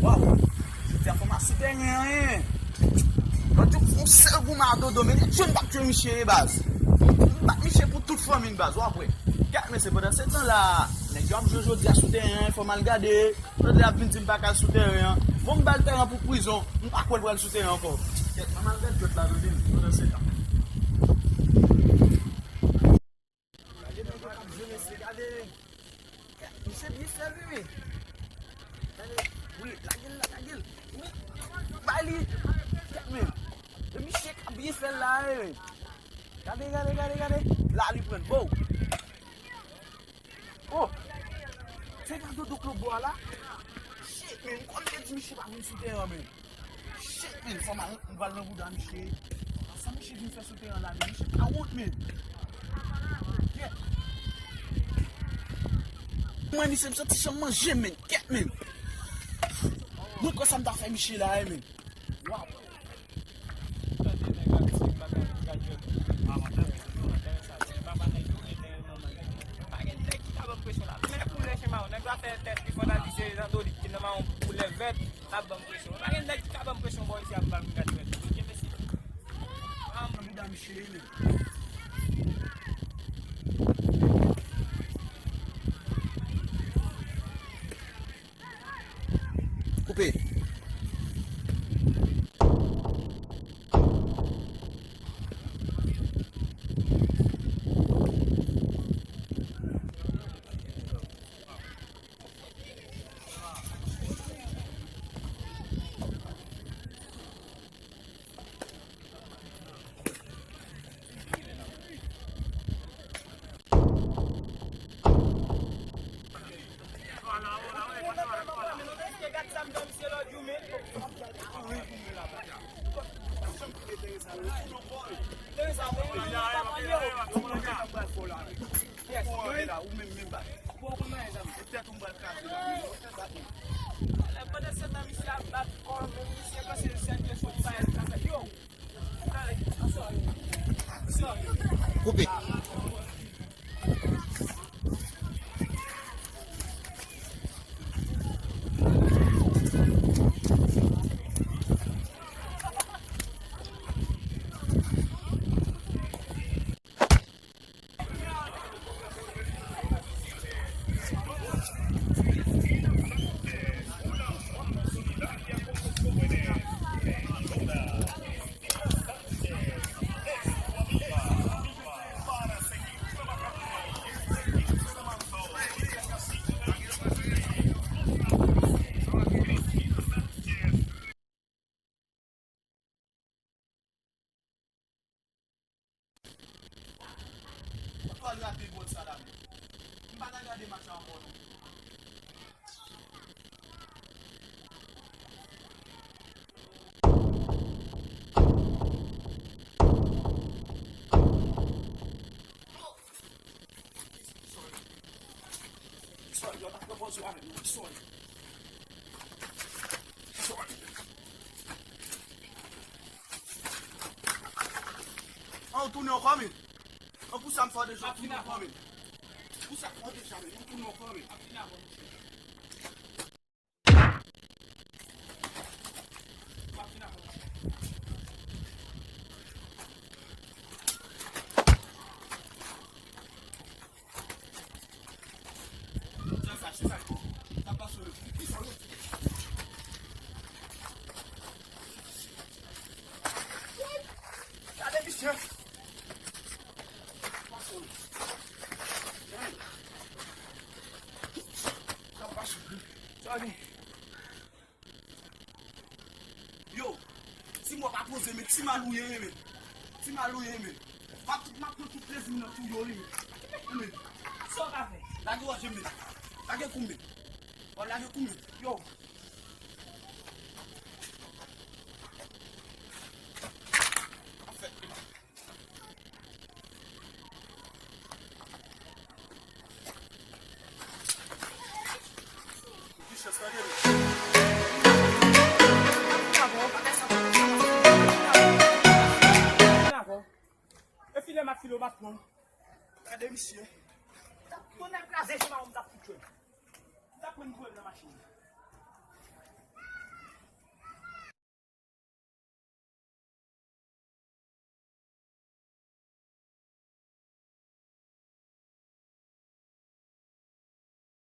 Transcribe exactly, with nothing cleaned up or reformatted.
Waw, jodi a fò m al sou teren an, en. Lòt jou, yon sèl goumen a dodo, men nèg jwenn bat jwenn misye, e baz. M bat misye pou tout fanmi m, baz, w ap wè. Gad, men se pandan se tan la, nèg yo ap jwe jodi a sou teren an, fò m al gade. Lòt lè ap vin di m pa ka al sou teren an. Bon, m ba l teren an pou prizon. M pa kwè l pral sou teren an ankò. Kèt, m al gad jwèt la, tande m, pandan se tan. Gade nèg yo k ap jwe, mesye, gade. Misye byen fè l, wi, men. Gade, wi, lage l la, lage l. Wi, bay li. Kèt, men. E misye k ap byen fè l la, wi, men. Gade, gade, gade, gade. La, li pran l. Bo. Oh! Se pa dodo klobò a la? Shit, men, m konn te di misye pa vin sou teren an, men. Shit, men, fò m al, m pral nan bouda misye. Sa misye vin fè sou teren an la, men, misye pa wont, men. Yeah. Mwen, misye, m santi chanm manje, men. Kèt, men. Mwen kwè sa m ta fè misye la, men. Waw. Tande nèg ap di m pa ka vin gad jwèt. Pa gen nèg ki ka ban m presyon la. Men koulè chen mawon, nèg la fè tèt li fò nan lise zandolit ki nan mawon koulè vèt, l ap ban m presyon. Pa gen nèg ki ka ban m presyon bò isi a pou pa vin gad jwèt. Oke, mesye. Ah, mwen bouda misye, men. Koupe. Koupe. Ou pral rate gòl sa la menm. M pa nan gade match la ankò non. Sorry. Sorry, yo, pa pran pòz yo avè m non. Sorry. Sorry. An, ou tounen ankò, men. An, pou sa m fè w deja, ou tounen ankò, men. Pou sa m fè w deja, men. Ou tounen ankò, men. Gade misye. Yo, ti mò pa poze, men ti mal ou ye, men. Ti mal ou ye, men. M ap, m ap pran tout plezi m nan tou yo, men. Men. Sa w ka fè? Lage wòch, men. Lage kou, men. W ap lage kou, men. Yo. E filè m ap file w, m ap pran w. Gade misye. Tonnè kraze, se pa w m t ap fout jwe. M t ap Konn voye m nan machin.